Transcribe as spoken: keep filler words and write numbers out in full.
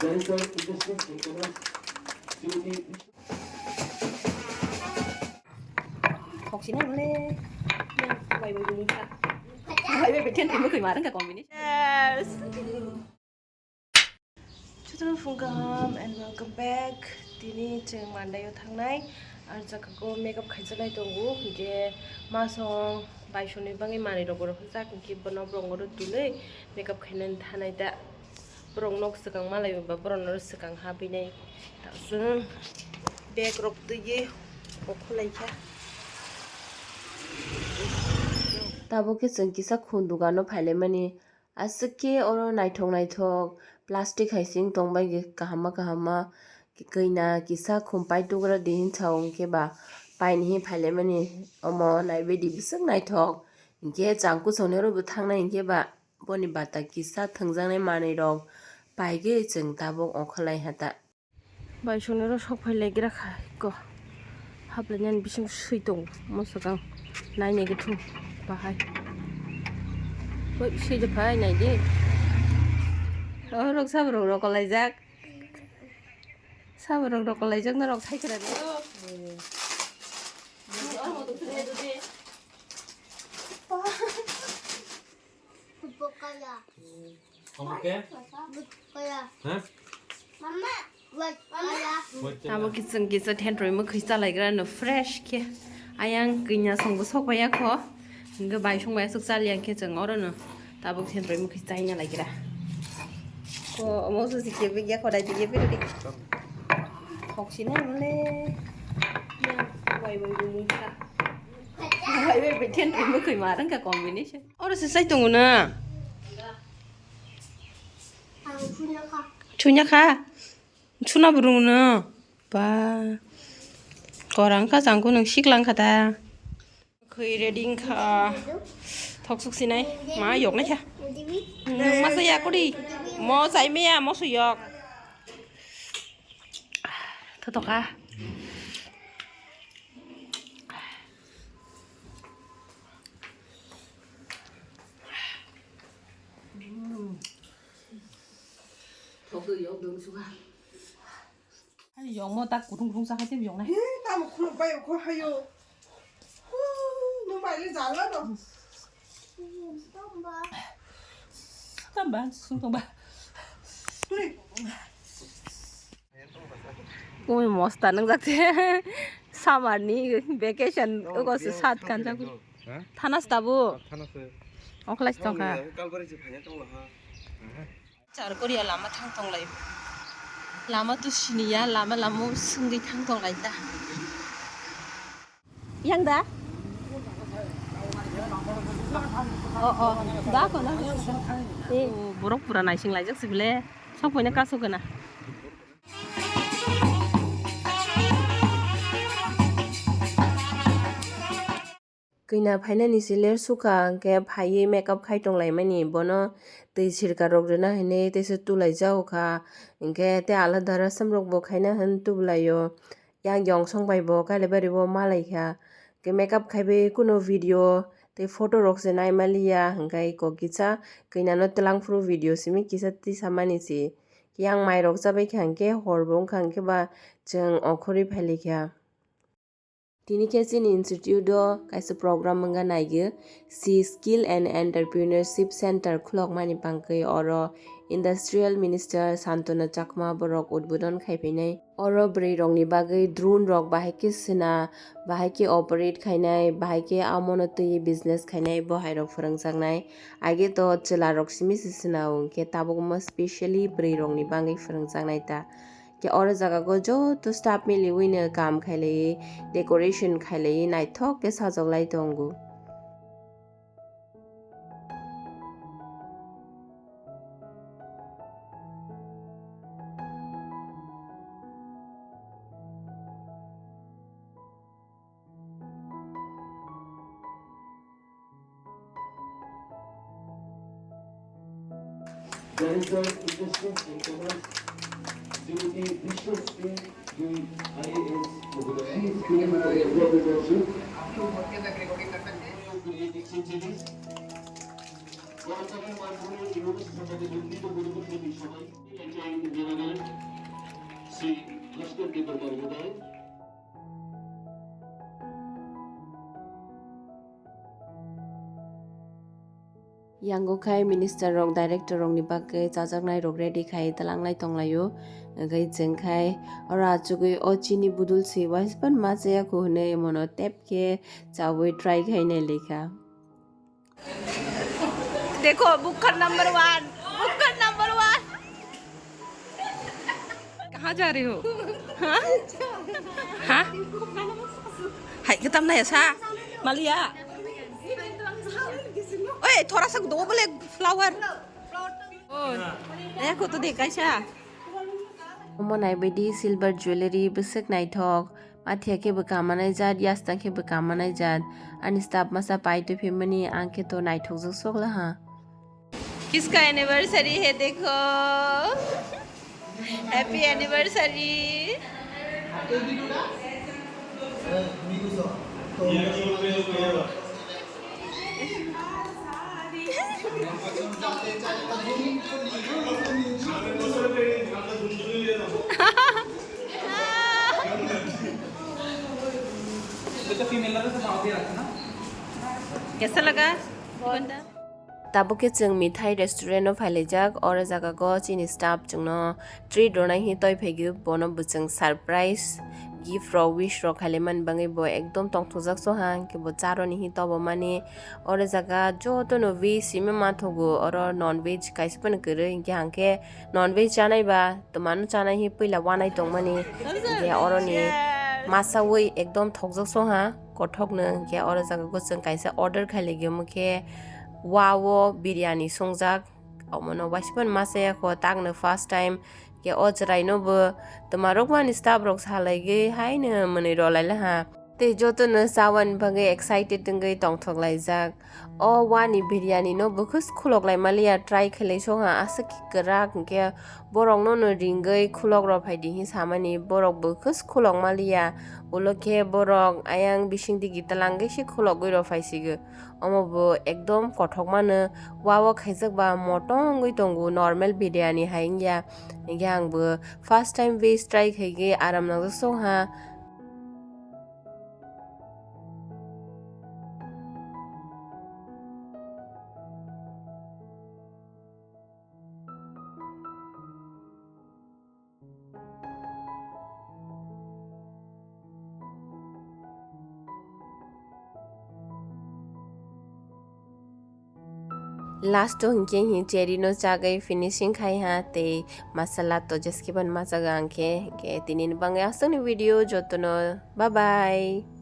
Thok sinai bole. Bai bai bumung sa. Bai bai beten timo koi marang ka combination. Yes. Chuturu phung kaham and welcome back. Tini chwng Mandai o thangnai. Ar jaka ko makeup khaijalai tongo. Je masong baisoni bangwi manwi rok borok hwnjak hwnkhe bono borok oro tului makeup khainani thanai da. Borok nok swkang malai ba borok no swkang habwi nai. Chwng bag rok twiwi okholaikha. Tabuk khe chwng kisa khun dugano phailaimani. Aswk khe oro naithok naithok plastic hai se wng tongbai kahama kahama. Kwi na kisa khum paitugra di hinsa hwnkhe ba paini hi phailaimani omo naibaidi bwswk naithok. Hinkhe chang kusongnwi oro bo thangnai hinkhe ba boni bata kisa thwngjaknai manwi rok paigwi chwng tabuk ongkholai ha ta. Bai songnwi oro sok phai lai gra kha ko. Haplainani bising swi tongo. Mo swkang nainai githung bahai. Oi, swi de phai nai di. O rok sabo rok rokolaijak. Sabo rok rokolaijak na rok thai kra de. Bukaya. Kamu ke? Bukaya. Hah? Mama, bukaya. Tamo kisa kisa thentroi mwkhwi chalaigra no fresh khe. Ayang kwinya songbo sokbaya kho. Hingke bai songbai aswk chaliya khe chwng oro no. Tabuk thentroi mwkhwi chaina laigra. Ko omo susi kebegya khodai di kebegya di. Thok sinai bole. Bai bai bumung sa. Bai bai bai thentroi mwkhwi ma rwngkha combination. Oro se sai tongo na. Ang sunya kha. Sunya kha. Suna burung no. Ba. Korang kha jangkho nang siklang kha ta. Khoi ready kha. Thok suk sinai. Ma yok nai kha. Nang masa ya kuri. Mo sai me ya mo su yok. Thotoka. Hai yong mo tak kutung kutung sa hai tem yong nai. He, tamo khuluk bai ko hayo. Hu, no bai le jalo no. Tamba, sung tamba. Tuli. Umi mosta nang jak te. Summer ni vacation ogo se sat kan jak. Thanas tabu. Thanas. Oklai tong kha. Kalbari se phanya tong ha. Char Korea lama thang tong lai. Lama to siniya, lama lama swngwi thang tong lai ta. Yang da? Oh, oh. Da ko na? Eh, borok pura naising laijak sibile. Sok poina kaso gana. Kina phainani se ler sukha, hwnkhe phaiwi makeup khai tonglaimani, bono twi sirka rok rwna hinwi teisa tulaijak kha, hwnkhe tei alada rasam rok bo khaina hwn tubulaio, yang yong song bai bo Kailaibari o malaikha, hwnkhe makeup khaiwi kuno video tei photo rok se naimaliya, hwnkhe kok kisa kina no twlangphuru video simi kisa tisamani se, yang mai rok chabaikha, hwnkhe hor bo wngkha, hwnkhe ba chwng okhorwi phailaikha. Tini khe chini institute o kaisa program wngkha naigwi, si Skill and Entrepreneurship Center khulokmani bangwi oro Industrial Minister Santona Chakma borok udbodon khai phainai. Oro bwrwi rokni bagwi drone rok bahai khe sina, bahai khe operate khainai, bahai khe amono twiwi business khainai, bo hai rok phwrwngjaknai. Age to chwla rok simi se sina o, hwnkhe tabuk omo specially bwrwi rokni bagwi phwrwngjaknai ta. Khe oro jaga o joto staff miliwi no kaam khailaiwi, decoration khailaiwi naithok khe sajoklai tongo. Director, Industries and Commerce, Shrimati বিষ্ণুশ্রী দুই আইএএস মহোদয়া। কর্মচারী মাননীয় ইউনুস সম্পর্কে দুর্নীতি পরিবর্তন সবাই। Yango khai minister rok, director rok ni bagwi chajaknai rok ready khai twlanglai tonglaio. Hwnkhe chwng khai oro achugwi o chini budul si waispan ma chaya khu hwnwi mono tep khe chaui try khai nai lekha. देखो, भुक्खड़ number one, भुक्खड़ number one. कहाँ जा रहे हो? हाँ? हाँ? Hai, kita mana ya, sa? Malia. Oi, थोड़ा सा दो बोले flower. Oi, देखो तो दे कैसा. Omo naibaidi silver jewellery bwswk naithok, mathiya khe bo kamanai jat, yasta khe bo kamanai jat, ani staff masa pai twi phaimani ang khe to naithokjak sok laha. किसका एनिवर्सरी है देखो, हैप्पी एनिवर्सरी। कैसा लगा? Tabuk khe chwng mithai restaurant o phailaijak, oro jaga go chini staff chwngno treat rwnai hwnwi toi phaigwi bono bo chwng surprise gift rok wish rok khailaimani bagwi bo ekdom tongthokjak soha, hwnkhe bo charoni hwnwi tobomani. Oro jaga jotono veg simi manthogo, oro non veg kaisa phano kwrwi, hwnkhe hwnkhe non veg chanai ba twmano chanai hwnwi puila uanai tongmani. Hwnkhe oroni masaui ekdom thokjak soha kothokno, hwnkhe oro jaga go chwng kaisa order khailaigo, omo khe wao biryani songjak. Omono waisipano masa ya kho, takno first time. Hwnkhe o chwraino bo twmarok mani staff rok salaigwi haino mwnwi rwlai laha. Tei jotono chawani bagwi excited wngwi tongthok laijak. O wani biryani no bwkhws khulok lai maliya, try khlai songha, aswk khe kwrak, hwnkhe borok no no ringwi khulok rw phaidi hinwi samani, borok bwkhws khulok maliya. Ulo khe borok ayang bising digi twlangwi se khulogwi rw phaisigwi. Omo bo ekdom kothok mano, wao khaijak ba moto wngwi tongo, normal biryani hai wngya. Hwnkhe ang bo first time veg try khaigwi aram nangjak songha. Last o hwnkhe hini cherry no chagwi finishing khai ha, tei masala to jeskiban machago ang khe, hwnkhe tini ni bagwi aswkni video jotono bye bye.